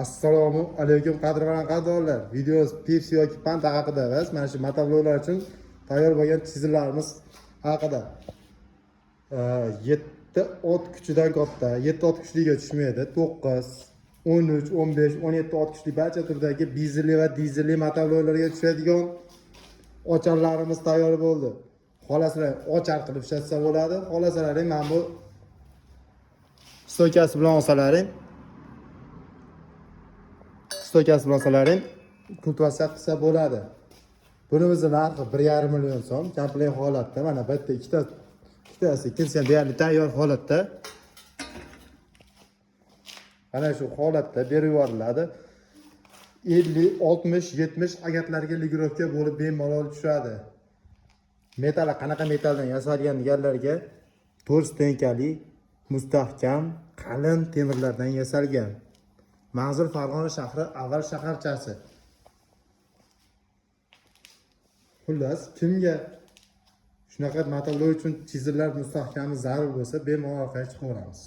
Assalomu alaykum, qadrli qadrdonlar. Video Pepsi yoki Fanta haqida emas, mana shu motovloglar uchun tayyor bo'lgan chizimlarimiz haqida. 7 ot kuchidan katta, 7 ot kuchliga tushmaydi. 9, 13, 15, 17 ot kuchli barcha turdagi dizelli va dizelli motovloglarga tushadigan ocharlarimiz tayyor bo'ldi. Xohlasalar ochar qilib ishlatsa bo'ladi, xohlasalaring mana bu стойка si bilan olsalaring, стойка si bilan olsalaring kultivatsiya qilsa bo'ladi. Bunimizni narxi 1,5 million so'm, komplekt holatda. Mana bitta, ikkita, ikkitasi, ikkinchisi ham deyarli tayyor holatda. Mana shu holatda berib yuboriladi. 50, 60, 70 agatlarga регулировка bo'lib bemalol tushadi. Metali qanaqa metaldan yasalgan deganlarga, to'rt стенка li, mustahkam, qalin temirlardan yasalgan. Manzil Farg'ona shahri, avval shaharchasi. Xullas, kimga shunaqa motovlog uchun chizillar mustahkami zarur bo'lsa, bemalol orqaga chiqaveramiz.